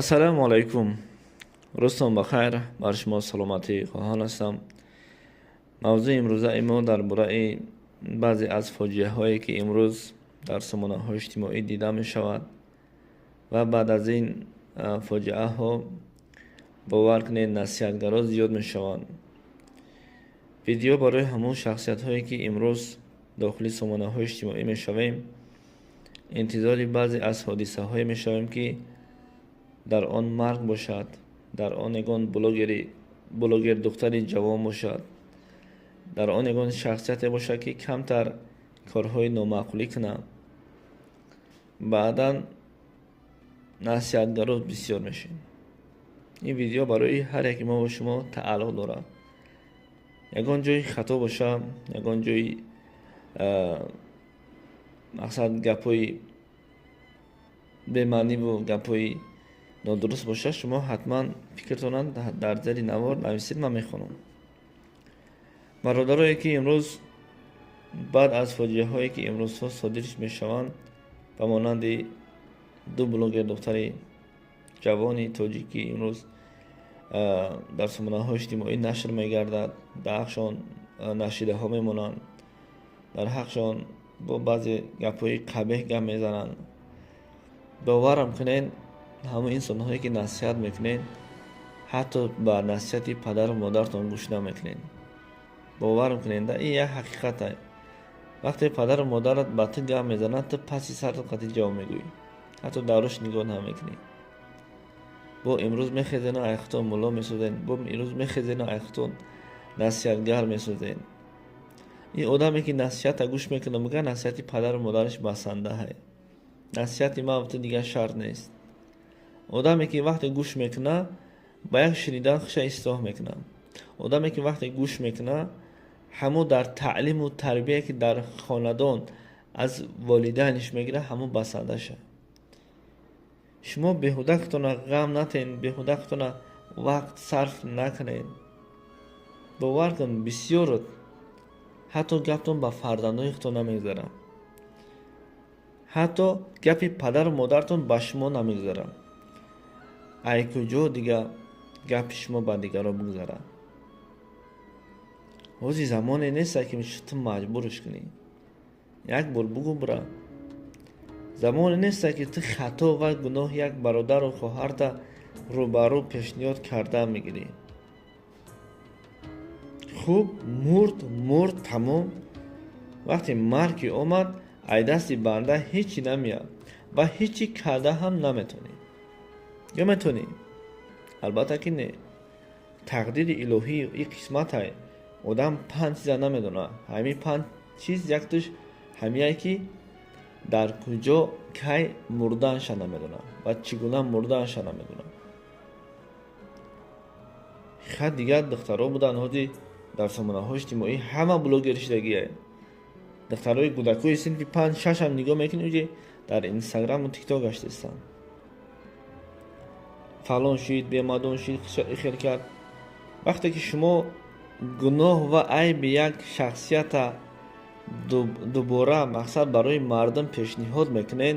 Ассалому алайкум, рӯзтон бахайр, бар шумо саломатӣ хоҳон ҳастам. Мавзӯи имрӯзаи мо дар бораи баъзе аз фоҷиаҳое, ки имрӯз дар сомонаҳои иҷтимоӣ дида мешавад ва баъд аз ин фоҷиаҳо, бовар кунед, насиҳатгаро зиёд мешаванд. Видео барои ҳамон шахсиятҳое, ки имрӯз дохили сомонаҳои иҷтимоӣ мешавем, интизори баъзе аз ҳодисаҳое мешавем, ки дар он марг бошад, дар он ягон блогер духтари ҷавон бошад, дар он ягон шахсияте бошад, ки камтар корҳои номаъқулӣ кунад. Баъдан насиҳатгаро бисёр мешем. Ин видео барои ҳар яке мо ва шумо тааллуқ дорад. Ягон ҷои хато боша, ягон ҷои, мақсад, гапҳои бемаъниву гапҳои нодуруст бошад, шумо ҳатман фикртонро дар зери навор нависед, ман мехонам. Бародарое, ки имрӯз баъд аз фоҷиаҳое, ки имрӯзҳо содир мешаванд, ба монанди ду блогер духтари ҷавони тоҷикӣ имрӯз дар сомонаҳои иҷтимоӣ нашр мегардад, дар ҳақшон нашидаҳо мемонанд, дар ҳақшон бо баъзе гапҳои қабеҳ гап мезананд. Боварам кунед, ҳамон инсонҳое, ки насиҳат мекунед, ҳатто ба насиҳати падару модаратон гӯш намекунед. Боварам кунед, ин як ҳақиқат. Вақте падару модарат ба ту гап мезанад, ту паси сарат қатъи ҷавоб мегӯӣ, ҳатто дар рӯш нигоҳ намекунӣ. Бо имрӯз мехезену айхутон мулло месозен, бо имрӯз мехезену айхутон насиҳатгар месозен. Ин одаме, ки насиҳата гӯш мекунад, мегӯяд, насиҳати падару модараш басандаҳай, насиҳати ман ту дигар шарт нест. Одаме, ки вақте гӯш мекунад, ба як шунидан хуша ислоҳ мекунад. Одаме, ки вақте гӯш мекунад, ҳамун дар таълиму тарбия, ки дар хонадон аз волидайниш мегирад, ҳамун басандаша. Шумо беҳуда худтона ғам натен, беҳуда худтона вақт сарф накунед. Бовар кун, бисёр ҳатто гаптон ба фарзандои худтон намегузарад, ҳатто гапи падару модаратон ба шумо намегузарад. Ай куҷо дига гапи шумо ба дигарон бигузарад? Ҳози замоне неста, ки ту маҷбурш кунӣ. Як бор бугӯ, бира. Замоне неста, ки ту хато ва гуноҳи як бародару хоҳарта рӯбарӯ пешниҳод карда мегирӣ. Хуб, мурд, мурд, тамом. Вақте марг ки омад, ай дасти банда ҳечи намеяд ва ҳечи карда ҳам наметонӣ. Ё метонӣ? Албатта ки не. Тақдири илоҳӣ и қисматай. Одам панҷ чиза намедонад. Ҳамин панҷ чиз якташ ҳамияе, ки дар куҷо, кай мурданша намедонад ва чӣ гуна мурданша намедонад. Ха, дигар духтаро буданд, ҳози дар сомонаҳои иҷтимоӣ ҳама блогер шидагие. Духтарои кӯдакои синфи панҷ, шашам нигоҳ мекунӣ, уҷи дар Инстаграму Тикток гаштистанд. Фалон шид, бемадон шид, хел кард. Вақте ки шумо гуноҳ ва айби як шахсията дубора, мақсад, барои мардум пешниҳод мекунед,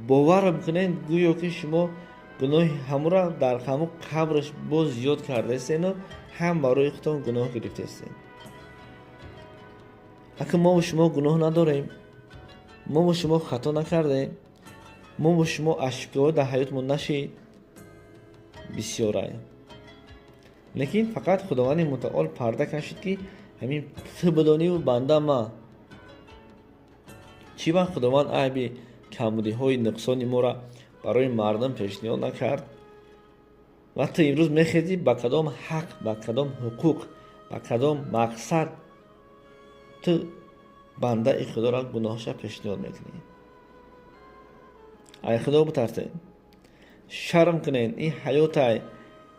боварам кунед, гӯё ки шумо гуноҳи ҳамура дар ҳамун қабраш боз зиёд кардаистену ҳам барои худтон гуноҳ гирифтаистед. Ака, мову шумо гуноҳ надорем, мову шумо хато накардем, мову шумо ашкиҳо дар ҳаётмон нашид бисёрай. Лекин фақат Худованди Мутаол парда кашид, ки ҳамин ту бидониву банда ма. Чӣ вақт Худованд айби камбудиҳои нуқсони моро барои мардум пешниҳод накард? Ва ту имрӯз мехезӣ, ба кадом ҳақ, ба кадом ҳуқуқ, ба кадом мақсад ту бандаи Худоро гуноҳша пешниҳод мекунӣ? Ай Худо битарсед, шарм кунед. Ин ҳаётай,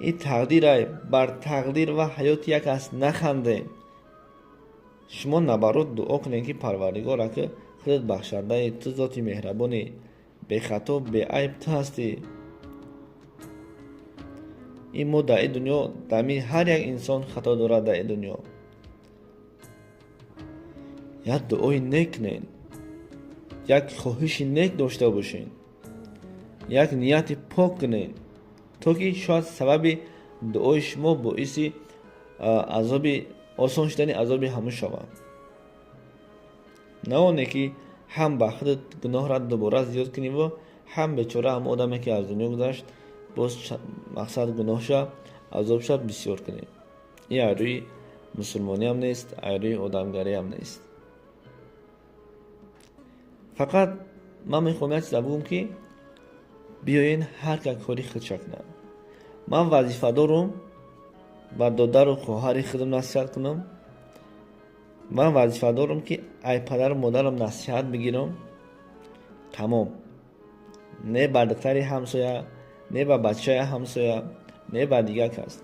ин тақдирай. Бар тақдир ва ҳаёти як аст нахандем. Шумо набарот дуо кунед, ки Парвардигор, ака, худат бахшандаи, ту зоти меҳрабонӣ, бехато, беайб ту ҳастӣ. Ин мо дар ин дунё дами ҳар як инсон хато дорад дар ин дунё. Як дуои нек кунед, як хоҳиши нек дошта бошед, як нияти пок кунед. То ки шояд сабаби дуои шумо боиси азоби осон шудани азоби ҳамун шавад. На оне ки ҳам ба худат гуноҳра дубора зиёд куниву ҳам бечора ҳам одаме, ки аз дунё гузашт, боз мақсад гуноҳша, азобша бисёр кунӣ. Ин ай рӯи мусулмониам нест, ай рӯи одамгариам нест. Фақат ман мехоҳам як чиза бигӯм, ки биёен, ҳар как кори худша кунад. Ман вазифа дорум ба додару хоҳари худам насиҳат кунам. Ман вазифа дорум, ки ай падару модарам насиҳат бигирам. Тамом. Не ба духтари ҳамсоя, не ба бачаи ҳамсоя, не ба дигар кас.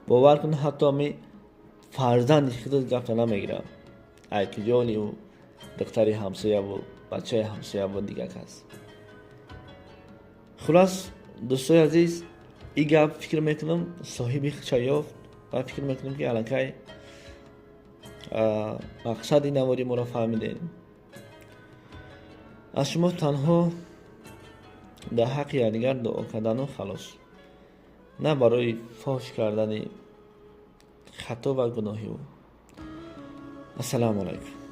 Бовар кун, ҳатто ами фарзанди худат гапта намегирам, ай куҷони ӯ духтари ҳамсояву бачаи ҳамсояву дигар кас. Хулос, дӯстои азиз, ин гап, фикр мекунам, соҳиби худша ёфт ва фикр мекунам, ки аллакай мақсади навори моро фаҳмидем. Аз шумо танҳо дар ҳаққи якдигар дуо кардану халос, на барои фош кардани хато ва гуноҳи ӯ. Ассалому алайкум.